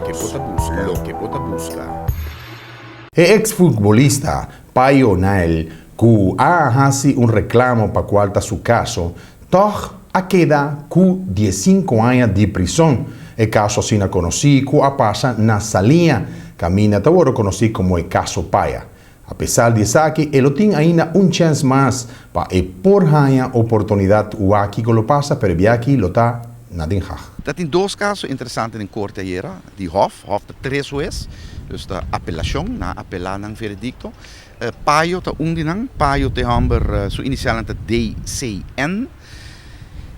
Loke bo ta buska. Loke bo ta buska. E eks futbolista Payo Nael ku a hasi un reklamo pa kual ta su kaso, tòg a keda ku diesinku aña di prison. E kaso asina konosí ku a pasa na Saliña, kaminda ta wòrdu konosí komo e kaso Paya. Apesar di esaki e lo tin ainda un chèns mas pa e por haña oportunidat wak kiko lo pasa pero e biaha lo ta na Den Haag. Ta tin dos kaso interesante den korte ayera di Hof. Hof ta tres hues, dus ta apelashon, nan a apelá nan veredikto. Payo ta un di nan. Payo ta e hòmber, su inisialnan ta DCN.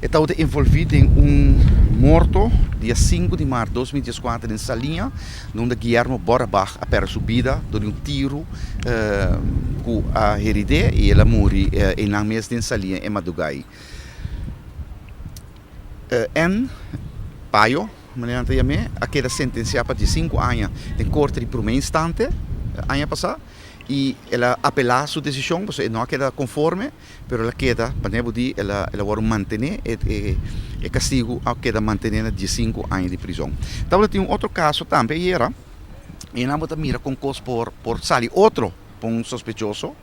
E tabata envolví den un morto dia sinku di mart 2014 den Saliña, unda Guillermo Borrebach a pèrdè su bida dor di un tiru ku a herid'é i el a muri einan mes den Saliña e madugá ei. N. Payo, manera nan ta yam'é, a keda sentensiá pa diesinku aña den korte di promé instante aña pasá i el a apelá su desishon pasobra e no a keda konforme. Pero el a keda, manera bo di, el a el a wòrdu mantené, e e e kastigu a keda mantené na diesinku aña di prizòn. Tabata tin un otro kaso tambe ayera, i nan bo ta mira kon kos por por sali otro pa un sospechoso.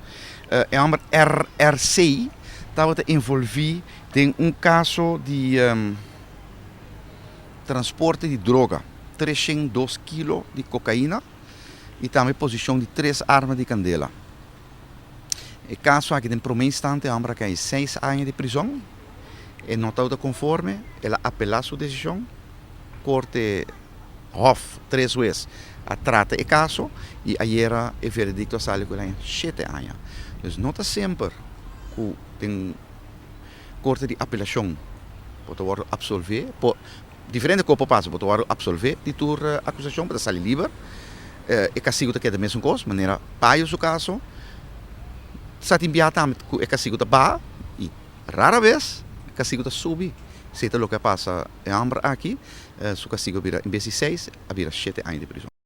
E hòmber RRC tabata envolví den un kaso di transporte di droga, 302 kilo di kokaina i tambe posishon di tres arma di kandela. E kaso aki den prome instante e hòmber a kai seis aña di prizòn. E no tabata konforme, el a apelá su desishon. Korte Hof tres wes a trata e kaso i ayera e veredikto a sali ku el haña shete aña. Dus no ta semper ku den korte di apelashon bo ta wòrdu apsolvé. Por diferente kos por pasa, bo ta wòrdu apsolvé di tur akusashon, bo ta sali liber. E kastigu ta keda mesun kos, manera Payo su kaso. Sa tin bia tambe ku e kastigu ta baha i rara bes e kastigu ta subi. Esei ta loke a pasa e hòmber aki, su kastigu a bira en bes di seis a bira shete aña di prizòn.